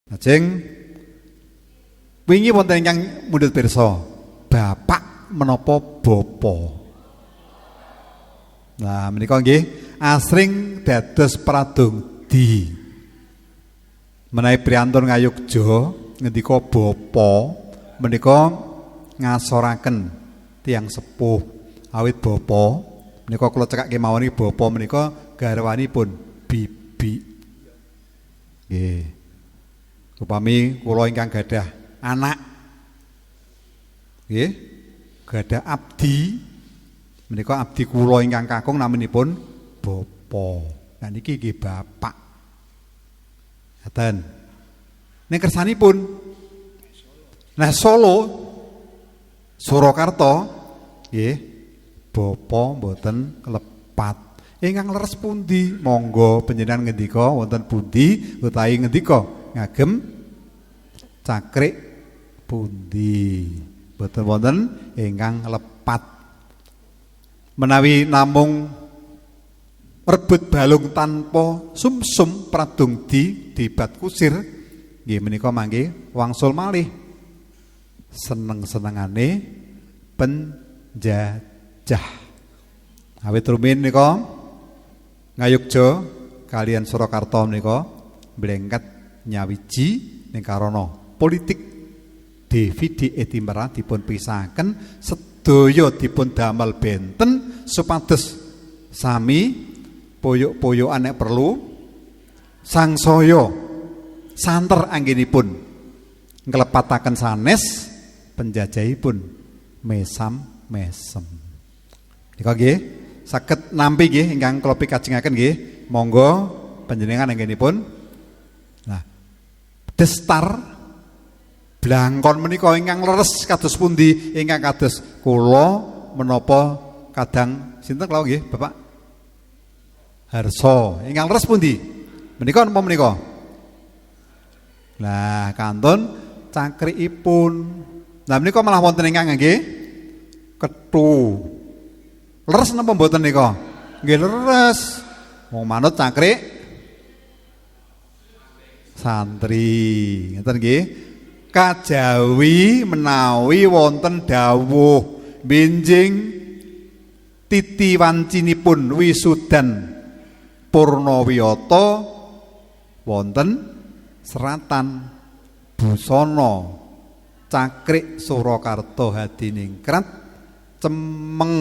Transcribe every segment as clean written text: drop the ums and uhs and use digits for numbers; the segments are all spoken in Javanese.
Lajeng wingi wonten ingkang mundhut pirsa, bapak menapa bapa? Nah, menika nggih asring dados pradongdi. Menawi priyantun ngayogja ngendika bapa menika ngasoraken tiyang sepuh. Awit bapa menika kula cekak kemawon iki bapa menika garwanipun bibi. Nggih. Upami kula ingkang gadah anak nggih, gadah abdi menika abdi kula ingkang kakung naminipun bapa. Nah niki nggih bapak. Ngaten. Ning kersanipun nah Solo Surakarta nggih bapa mboten lepat. Ingkang leres pundi? Monggo panjenengan ngendika wonten pundi utawi ngendika ngagem cakrik pundi. Mboten wonten ingkang lepat. Menawi namung rebut balung tanpa sumsum pradungdi dibat kusir nggih menika mangke wangsul malih seneng-senengane penjajah. Awit rumiyin nika Ngayogja kalian Surakarta menika mlengket nyawiji ning karana politik DVD Etimera dipun pisahaken sedaya dipun damel benten supados sami poyok-poyokan nek perlu sangsaya santer anggenipun nglepataken sanes penjajahipun mesam-mesem. Nika nggih saged nampi nggih ingkang kula pikajengaken nggih. Monggo panjenengan anggenipun. Nah, destar blangkon menika ingkang leres kados pundi ingkang kados kula menapa kadang sinten kula nggih Bapak Harso ingkang leres pundi menika napa menika? Lah kantun cakrikipun. Lah menika malah wonten ingkang nggih kethu. Leres napa mboten nika? Nggih leres. Wong manut cakrik santri. Ngeten nggih. Kajawi menawi wonten dawuh benjing titi wancinipun wisudan Purnawiyata wonten seratan busana cakrik Surakarta hadiningrat cemeng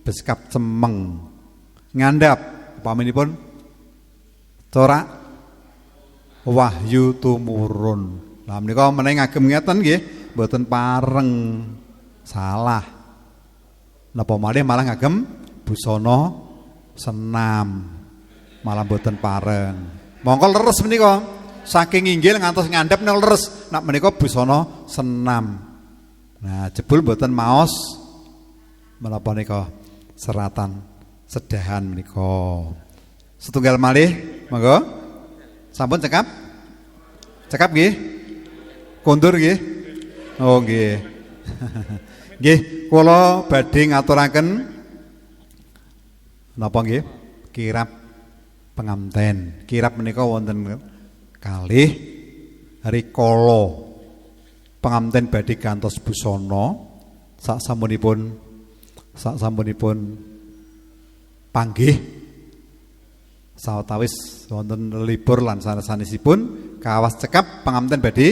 beskap cemeng ngandhap upaminipun corak wahyu tumurun. Lah menika menawi ngagem ngeten nggih mboten pareng salah. Napa malih malah ngagem busana senam malah mboten pareng. Mongko leres menika saking inggil ngantos ngandhap nek leres nak menika busana senam. Nah jebul mboten maos menapa nika seratan sedahan menika. Setunggal malih monggo. Sampun cekap? Cekap nggih? Kondur nggih? Oh nggih. Nggih, kula badhe ngaturaken napa nggih? Kirap penganten. Kirap menika wonten kalih rikala penganten badhe gantos busana sak sasampunipun panggih sawetawis wonten libur lan sanes-sanesipun kawas cekap penganten badhe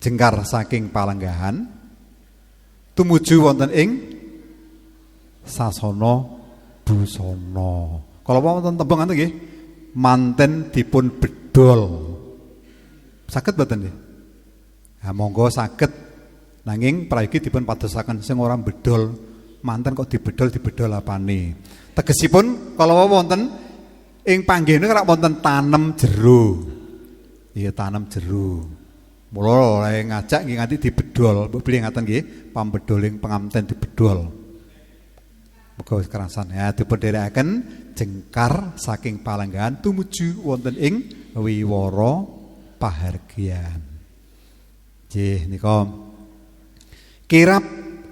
jengkar saking palenggahan tumuju wonten ing sasana busana. Kala wonten tembung ngoten nggih, manten dipun bedol. Saged mboten nggih? Ha monggo saged. Nanging prayogi dipun padosaken sing ora bedol, manten kok dibedol dibedol apane. Tegesipun kala wonten ing panggene rak wonten tanem jero. Iya tanem jero. Mula oleh ngajak nggih nganti dibedol, mbok bilih ngaten nggih, pambedoling penganten dibedol. Muga wis kerasan ya dipun dherekaken jengkar saking palenggahan tumuju wonten ing wiwara pahargyan. Nggih nika kirap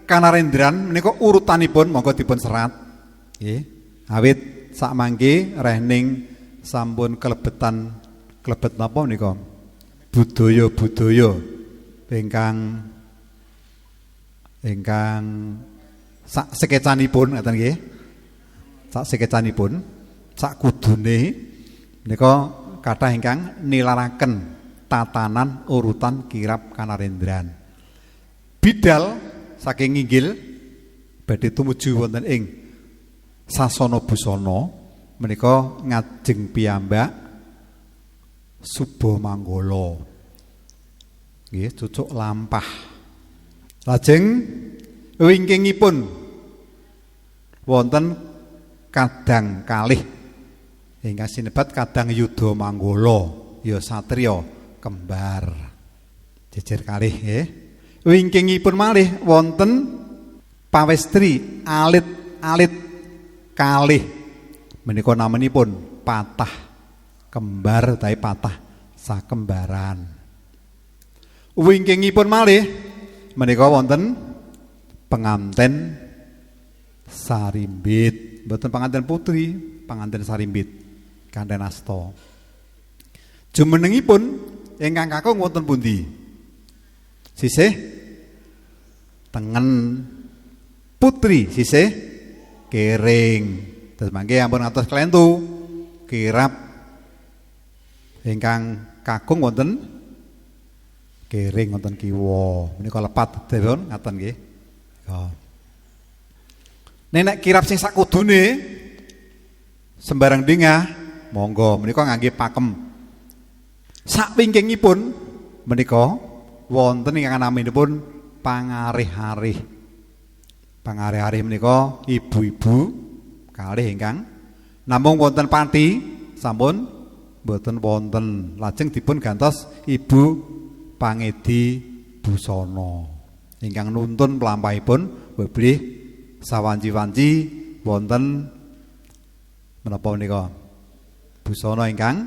kanarendran menika urutanipun monggo dipun serat nggih. Awit sak mangke rehning sampun kelebetan klebet napa menika? budaya-budaya ingkang ingkang sak sekecanipun ngaten nggih. Sak sekecanipun, sak kudune menika kathah ingkang nilaraken tatanan urutan kirab kanarendran. Bidal saking nginggil badhe tumuju wonten ing sasana busana menika ngajeng piyambak Suba Manggala. Nggih, cucuk lampah. Lajeng wingkingipun wonten kadang kalih ingkang sinebat kadang Yuda Manggala, ya satriya kembar. Jejer kalih nggih. Wingkingipun malih wonten pawestri alit-alit kalih menika namanipun patah kembar utawi patah sakembaran. Wingkingipun malih menika wonten penganten sarimbit, mboten penganten putri, penganten sarimbit kanten asta. Jumenengipun ingkang kakung wonten pundi? Sisih tengen, putri sisih kering. Terus mangke ampun ngantos klentu kirab ingkang kakung wonten kering wonten kiwa. Menika lepat dipun ngaten nggih. Ya. Nek kirab sing sakudune sembarang dingah monggo menika ngangge pakem. Sakwingkingipun menika wonten ingkang naminipun pangarih-arih. Pangarih-arih menika ibu-ibu kalih ingkang namung wonten panti sampun mboten wonten. Lajeng dipun gantos Ibu Pangedi Busana ingkang nuntun mlampahipun beblih sawanci-wanci wonten menapa menika busana ingkang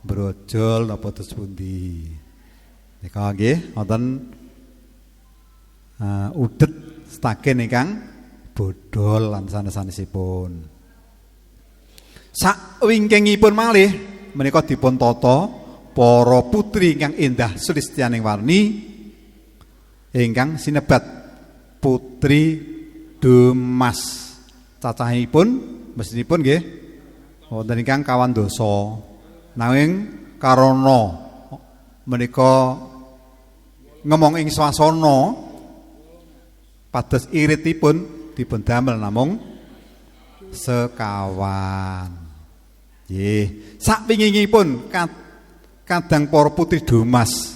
brojol napa terus pundi. Nika nggih wonten udet stagen ingkang bodol lan sanes-sanesipun. Sakwingkingipun malih menika dipun tata para putri ingkang endah sulistyaning warni ingkang sinebat Putri Dumas. Cacahipun mestinipun nggih wonten ingkang kawan dasa. Nanging karana menika ngemong ing swasana pados iritipun dipun damel namung sekawan. Nggih, sakwingkingipun kadang para putri Dumas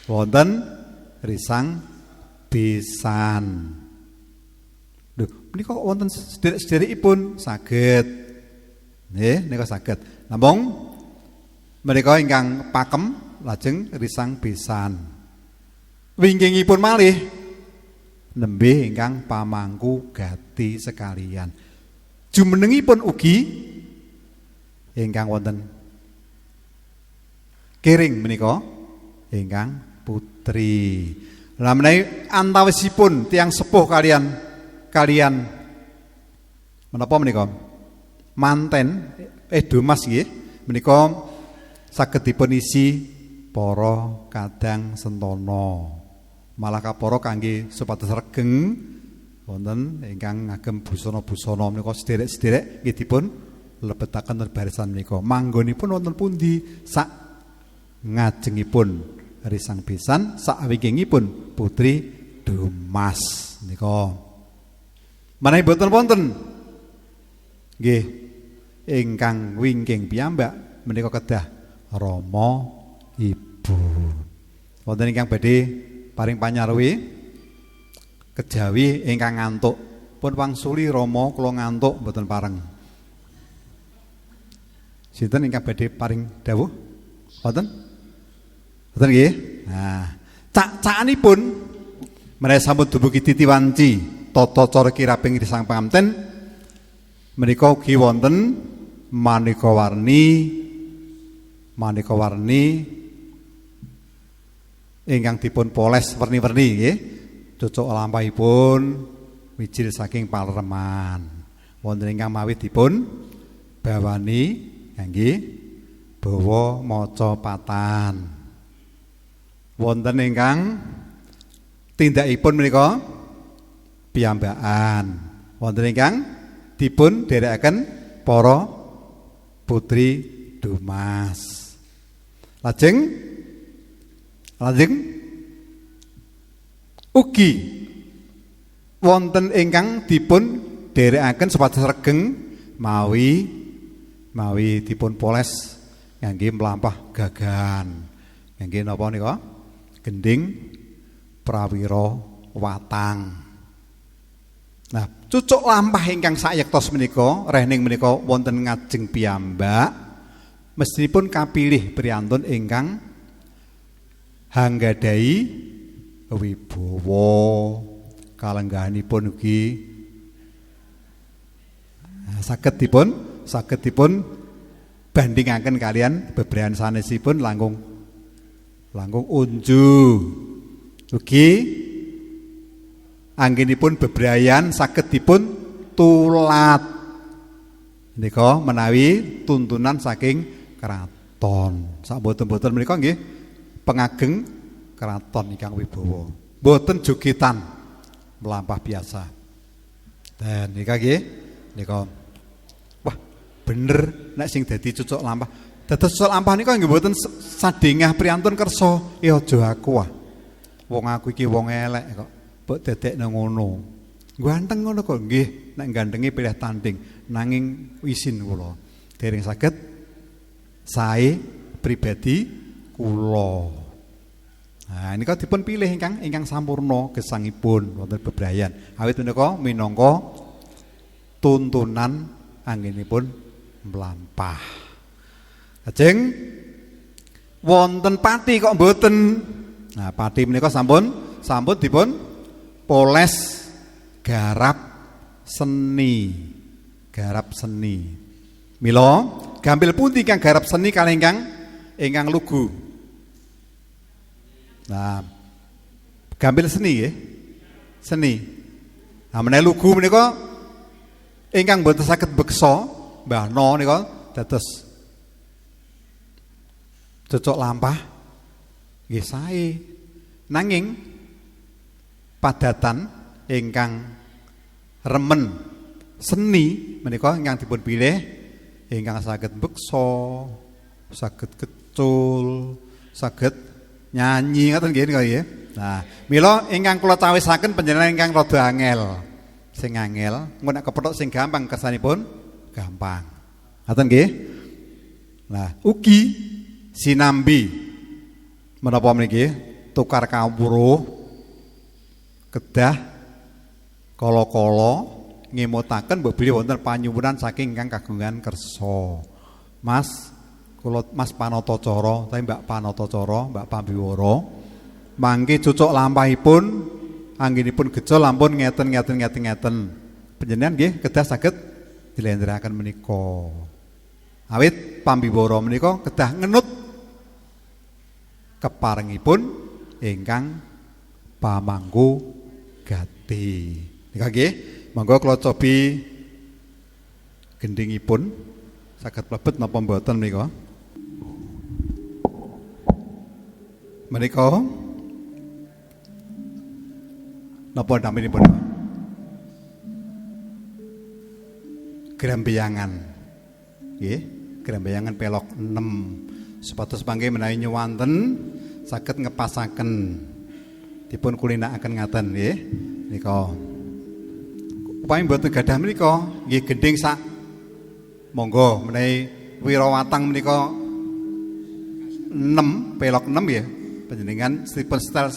wonten risang besan. Lho, menika wonten sederek-sederekipun saged. Nggih, nika saged. Namung menika ingkang pakem lajeng risang besan. Wingkingipun malih nembe ingkang pamangku gati sekalian. Jumenengipun ugi ingkang wonten kering menika ingkang putri. Lah menawi antawisipun tiyang sepuh kalian kalian menapa menika? Manten Dumas nggih menika saged dipun isi para kadang sentana. Malah kapara kangge supados regeng wonten ingkang ngagem busana-busana menika sederek-sederek nggih dipun lebetaken wonten barisan menika. Manggonipun wonten pundi? Sak ngajengipun risang besan, sakwingkingipun Putri Dumas nika. Menawi boten wonten nggih ingkang wingking piyambak menika kedah rama ibu. Wonten ingkang badhe paring panyarwi kejawi ingkang ngantuk pun wangsuli rama kula ngantuk mboten pareng. Sinten ingkang badhe paring dawuh? Wonten? Wonten nggih? Nah, cak-cakanipun menawi sampun dumugi titi wanci tata cara kirabing risang panganten menika ugi wonten maneka warni ingkang dipun poles werni-werni nggih. Cucuk lampahipun wijil saking palereman. Wonten ingkang mawi dipun bawani kangge bawa maca patan. Wonten ingkang tindakipun menika piyambakan. Wonten ingkang dipun dherekaken para putri Dumas. Lajeng lajeng ugi wonten ingkang dipun dherekaken supados regeng mawi mawi dipun poles ngangge mlampah gagan. Ngangge napa nika? Gending prawira watang. Nah, cucuk lampah ingkang sayektos menika, rehning menika wonten ngajeng piyambak, mestinipun kapilih priyantun ingkang hanggadhahi wibawa, kalenggahanipun ugi saged dipun bandingaken kalian bebrayan sanesipun langkung langkung unju. Ugi anggenipun bebrayan saged dipun tulat. Menika menawi tuntunan saking keraton. Sak mboten-mboten menika nggih pengageng keraton ingkang wibawa. Mboten jogetan mlampah biasa. Dan nika nggih nika wah bener nek sing dadi cucuk lampah. Dados cucuk lampah nika nggih mboten sadengah priyantun kersa, aja aku ah. Wong aku iki wong elek kok. Mbok dadekno ngono. Ganteng ngono kok nggih, nek gantenge pilih tanding, nanging isin kula. Dereng saged sae pribadi kula. Nah, nika dipun pilih ingkang ingkang sampurna gesangipun wonten bebrayan. Awit menika minangka tuntunan anggenipun mlampah. Lajeng wonten pati kok mboten. Nah, pati menika sampun sampun dipun poles garap seni. Garap seni. Mila gampil pundi kang garap seni kalih ingkang ingkang lugu? Nah, gampil seni nggih. Seni. Nah, menawi lugu menika ingkang mboten saged beksa, Mbah No nika dados cocok lampah nggih sae. Nanging padatan ingkang remen seni menika ingkang dipun pilih ingkang saged beksa, saged kecul, saged nyanyi ngoten nggih nika nggih. Nah, mila ingkang kula cawisaken panjenengan ingkang rada angel. Sing angel, engko nek kepethuk sing gampang kersanipun gampang. Ngoten nggih. Nah, ugi sinambi menapa mriki tukar kawruh kedah kala-kala ngemutaken mbok bilih wonten panyuwunan saking ingkang kagungan kersa. Mas kula Mas Panatacara, tapi Mbak Panatacara, Mbak Pambiwara mangke cucuk lampahipun anggenipun gejol ampun ngeten ngeten ngeten ngeten. Panjenengan nggih kedah saged dilenderaken menika. Awit pambiwara menika kedah ngenut keparengipun ingkang pamangku gati. Nika nggih, monggo kula cobi gendhingipun saged mlebet napa mboten menika. Menika napa naminipun? Grambeyangan. Nggih, grambeyangan pelok 6. Supados mangke menawi nyuwanten saged ngepasaken dipun kulinakaken ngaten nggih. Nika. Upami mboten gadah menika nggih gendhing sak monggo menawi wirawatang menika 6 pelok 6 nggih. Panjenengan dipun setel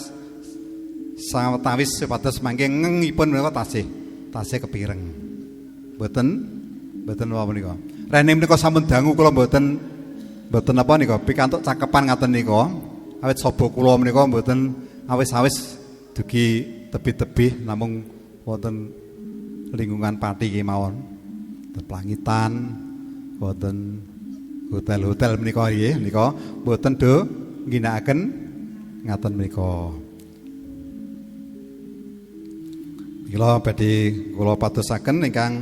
sawetawis supados mangke ngengipun menika tasih tasih kepireng. Mboten mboten napa menika. Rene menika sampun dangu kula mboten mboten napa nika pikantuk cakepan ngaten nika. Awit saba kula menika mboten awis-awis dugi tebih-tebih namung wonten lingkungan Pati kemawon. Wonten Pelangitan, wonten hotel-hotel menika nggih menika mboten do ngginakaken ngaten menika. Kula badhe kula padosaken ingkang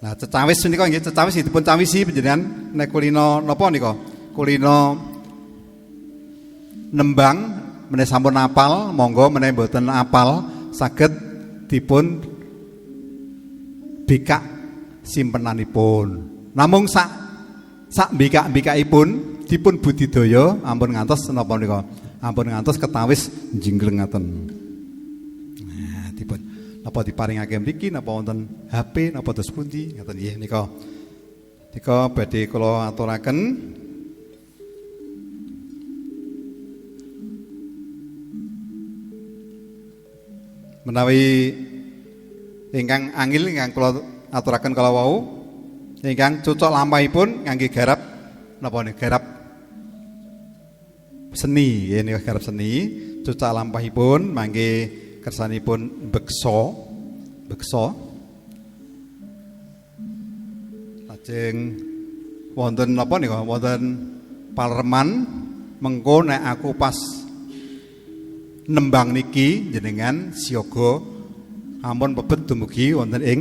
Nah, cecawis menika nggih, cecawis dipun cawisi panjenengan nek kulino napa nika? Kulino nembang menawi sampun apal, monggo menawi mboten apal saged dipun bikak simpenanipun. Namung sak sak bikak-bikakipun dipun budidaya ampun ngantos napa nika? Ampun ngantos ketawis njinggleng ngaten. Nah, dipun napa diparingake mriki napa wonten HP napa dos pundi ngaten nggih nika. Nika badhe kula aturaken. Menawi ingkang angil ingkang kula aturaken kala wau ingkang cucuk lampahipun ngangge garap napa nih garap seni nggih nika garap seni cucuk lampahipun mangke kersanipun beksa beksa lajeng wonten napa nika wonten palereman mengko nek aku pas nembang niki jenengan siaga ampun pebet dumugi wonten ing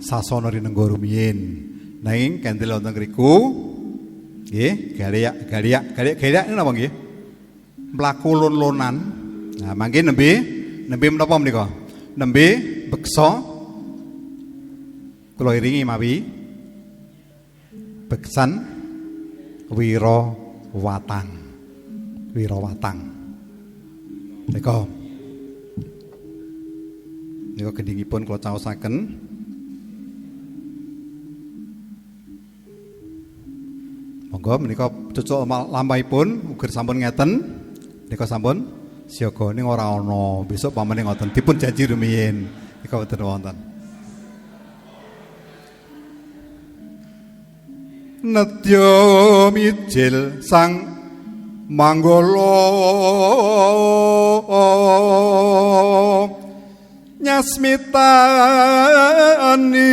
sasana rinengga rumiyin. Nanging kendel wonten ngriku nggih galiak galiak galiak galiak napa nggih? Mlaku lon-lonan. Nah, mangke nembe nembe menapa menika? Nembe beksa kula iringi mawi beksan wira watang. Wira watang. Nika nika gendhingipun kula caosaken. Monggo menika cucuk lampahipun uger sampun ngeten. Nika sampun siaga ning ora ana. Besok pamane ngoten dipun janji rumiyin. Nika mboten wonten. Nedya mijil sang manggala nyasmitani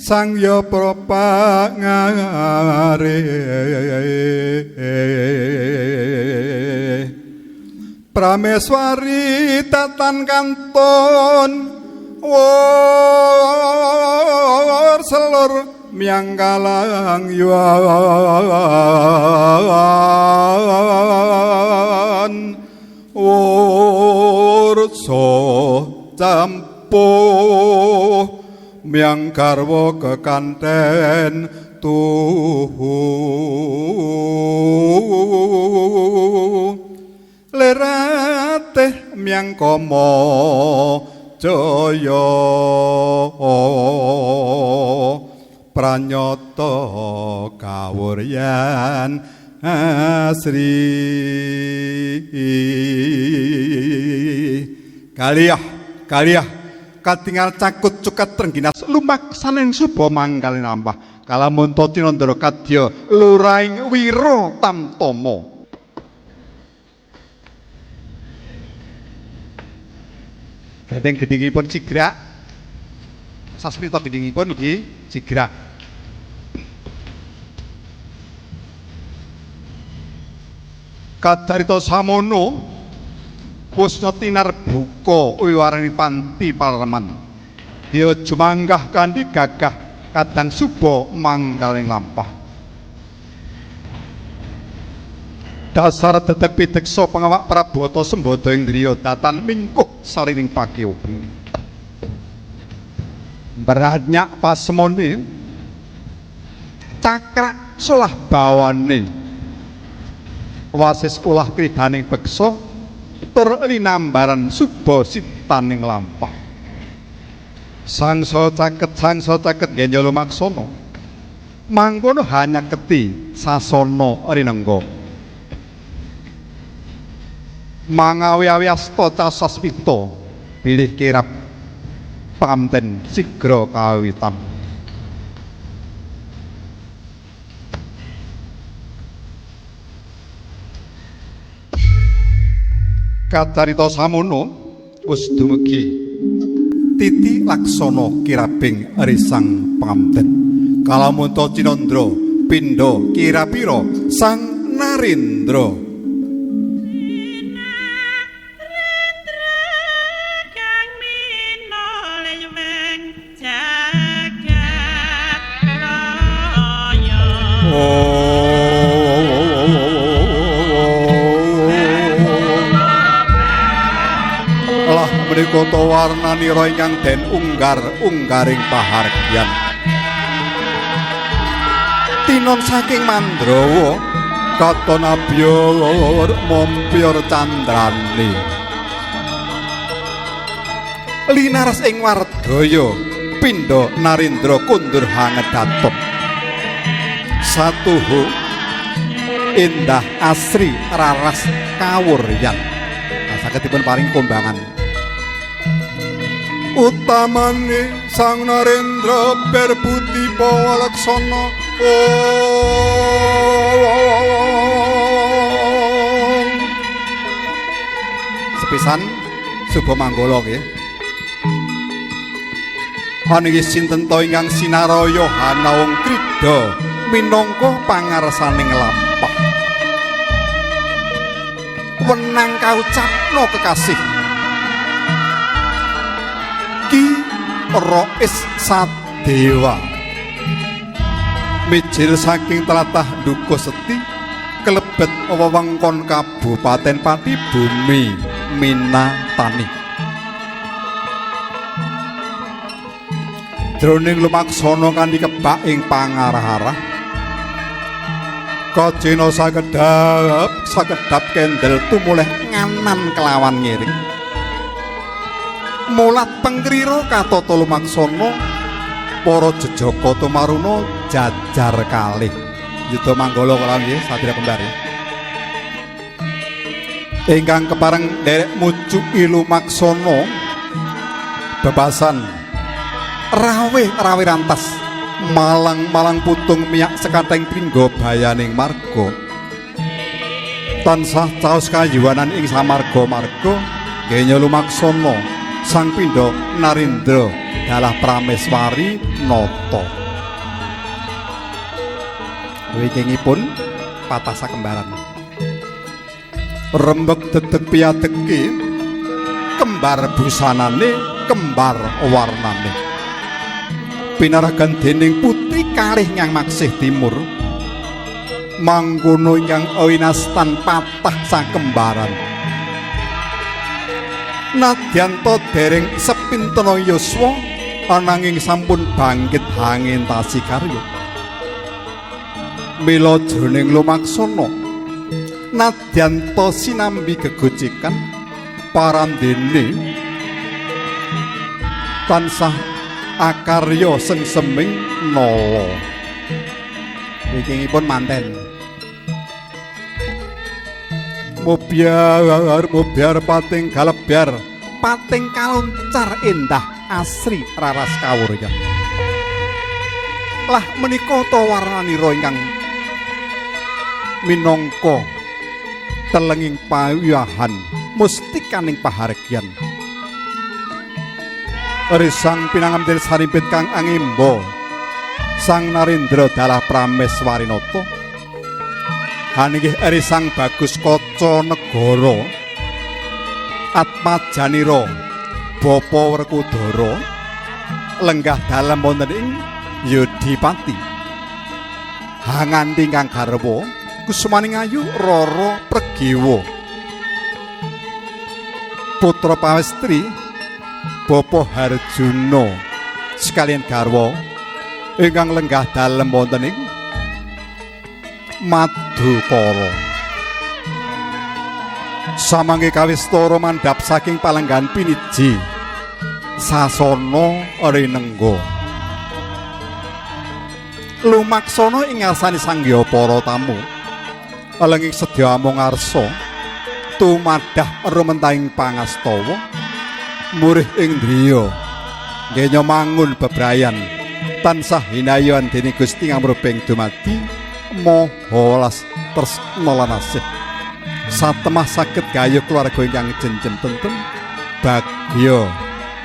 sang ya prapangare prameswari tatan kanton wor selur miang kalang yuan wurso campuh miang garwa kekanten tuhu lerate miang kama jaya pranyata kawuryan asri. Kaliyah kaliyah katingal cakut cukat trengginas lumak saning suba mangkali nampah kalamunta tinandra kadya luraing wira tamtama. Gandeng gendhingipun sigrak sasmita gendhingipun ugi sigrak. Kadarita samono kusna tinarbuka wiwarani panti palereman. Dia jumanggah kanthi gagah kadang suba mangkaling lampah. Dasar dedeg pideksa pangawak Prabata Sembada Indriya datan mingkuh sarining pakiyoga. Beranyak pasemone cakrak solah bawane wasis ulah kridaning beksa tur linambaran suba sitaning lampah. Sangsa caket genyo lumaksana mangkono hanyaketi sasana rinengga. Mangawi-awi asta casasmita bilih kirap panganten sigra kawitan. Kacarita samono wis dumugi titi laksana kirabing risang panganten. Kalamunta cinandra pindha kirapira sang narendra. Menika ta warnanira ingkang den unggar unggaring pahargyan. Tinon saking Mandrawa katon abyor mompyor candrane. Linaras ing Wardaya pindha Narendra kundur hangedaton. Satuhu endah asri raras kawuryan. Nah, saged dipun paring kombangan. Utamane Sang Narendra berbuti pawalaksana. Sepisan Suba Manggala nggih. Aniki sinten ta ingkang sinaraya hanaung krida minangka pangarsaning lampah. Wenang kaucapna kekasih. Ki Rois Sadewa. Mijil saking tlatah Dukuh Seti kelebet wewengkon Kabupaten Pati Bumi Minatani. Jroning lumaksana kanthi kebak ing pangarah-arah kacina sakedhap sakedhap kendel tumuleh nganan kelawan ngiring. Mulat pengkrira katata lumaksana para jejaka tumaruna jajar kalih. Yuda Manggala kala nggih satria kembar. Ingkang kepareng nderek mucuki lumaksana bebasan rawe-rawe rantas malang-malang putung miyak sekateng pringga bayaning marga tansah caos kayuwanan ing samarga-marga genya lumaksana Sang Pindha Narendra dalah Prameswari nata. Wikingipun patah sakembaran. Rembeg dedeg piyadeke kembar busanane kembar warnane. Pinaragan dening putri kalih nyang maksih timur. Mangkono ingkang winastan patah sakembaran. Nadyan ta dereng sepintena yuswa ananging sampun bangkit hangentasi karya. Mila jroning lumaksana nadyan ta sinambi gegocikan parandene tansah akarya sengseming nala. Wikingipun manten. Mubyar mubyar pating galebyar pating kaloncar endah asri raras kawuryan. Lah menika ta warnanira ingkang minangka telenging pawiyahan mustikaning pahargyan. Risang pinangambil sarimpit kang angimba Sang Narendra dalah Prameswarinata. Haningih Risang Bagus Kaca Negara Atmajanira Bapa Werkudara lenggah dalem wonten ing Yodipati. Hanganti ingkang garwa kusumaning ayu Rara Pregiwa putra pawestri Bapa Harjuna sekalian garwa ingkang lenggah dalem wonten ing Madukara. Samangke kawistara mandhap saking palenggahan piniji sasana rinengga. Lumaksana ing ngarsane sangya para tamu lenging sedya amung ngarsa tumadah rumentahing pangastawa murih ing driya ngenya mangun bebrayan tansah hinayan dening Gusti ngamruping dumadi maha welas tresna lan asih. Satemah saged gayuh keluarga ingkang jenjem tentrem bagya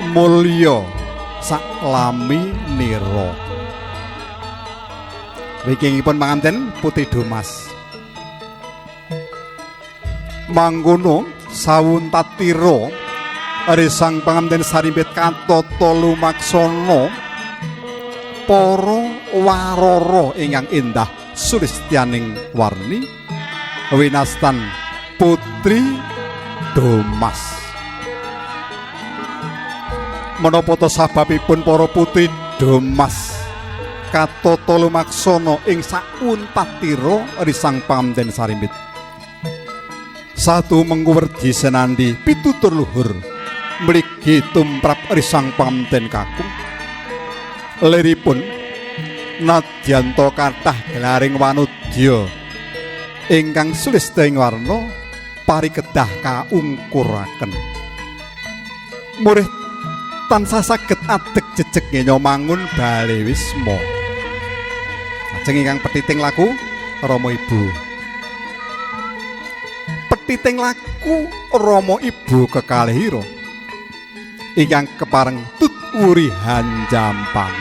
mulya saklami nira. Wikingipun panganten Putri Domas. Mangkono sawuntatira risang panganten sarimpit katata lumaksana para warara ingkang endah sulistyaning warni winastan Putri Domas. Menapa ta sababipun para putri Domas katata lumaksana ing sauntatira risang panganten sarimbit. Satu mengku werji senandi pitutur luhur mligi tumrap risang panganten kakung. Liripun nadyanto kathah gelaring wanudya ingkang sulista ing warna pari kedah kaungkuraken. Murih tansah saged adeg jejeg ngenya mangun bale wisma. Lajeng ingkang petiting laku Rama Ibu. Petiting laku Rama Ibu kekalihira ingkang kepareng tut wuri hanjampang.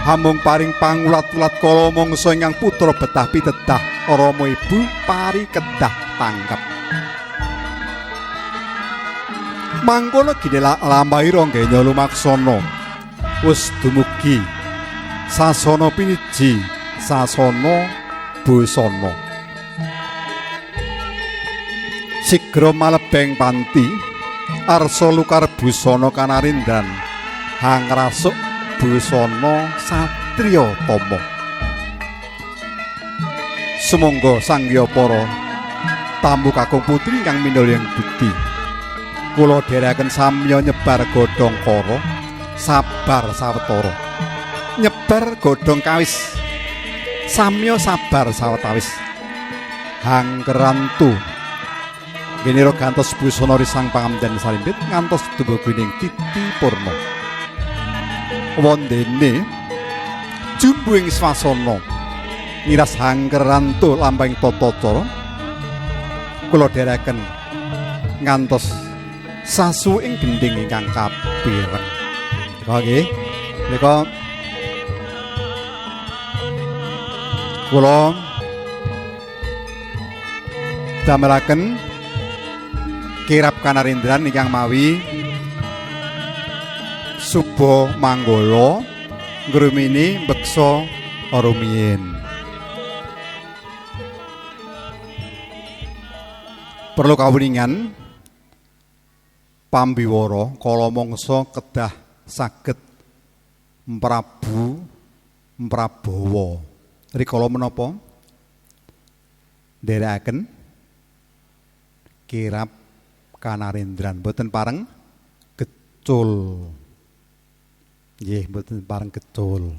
Hamung paring pangulat-ulat kala mangsa ingkang putra betah pitedah Rama Ibu pari kedah tangkep. Mangkono gine lampahira nggenya lumaksana wis dumugi sasana piniji sasana busana. Sigra malebeng panti arsa lukar busana kanarindran hangrasuk busana satriya tama. Sumangga sangya para tamu kakung putri ingkang minulya budi. Kula dherekaken samya nyebar godhong kara sabar sawetara. Nyebar godhong kawis samya sabar sawetawis. Hangkerantu genira gantos busana risang panganten sarimbit ngantos dumugi titi purna. Wondene jumbuhing swasana miras hangkerantu lampahing tata cara kula dherekaken ngantos sasu ing gendhing ingkang kapireng. Menika nggih, menika kula damelaken kirap kanarendran ingkang mawi Suba Manggala ngrumini beksa rumiyin. Perlu kawuningan pambiwara kala mangsa kedah saged Prabu Prabawa. Rikala menapa nderekaken kirap kanarendran boten pareng kecul. Nggih, mboten pareng kecul.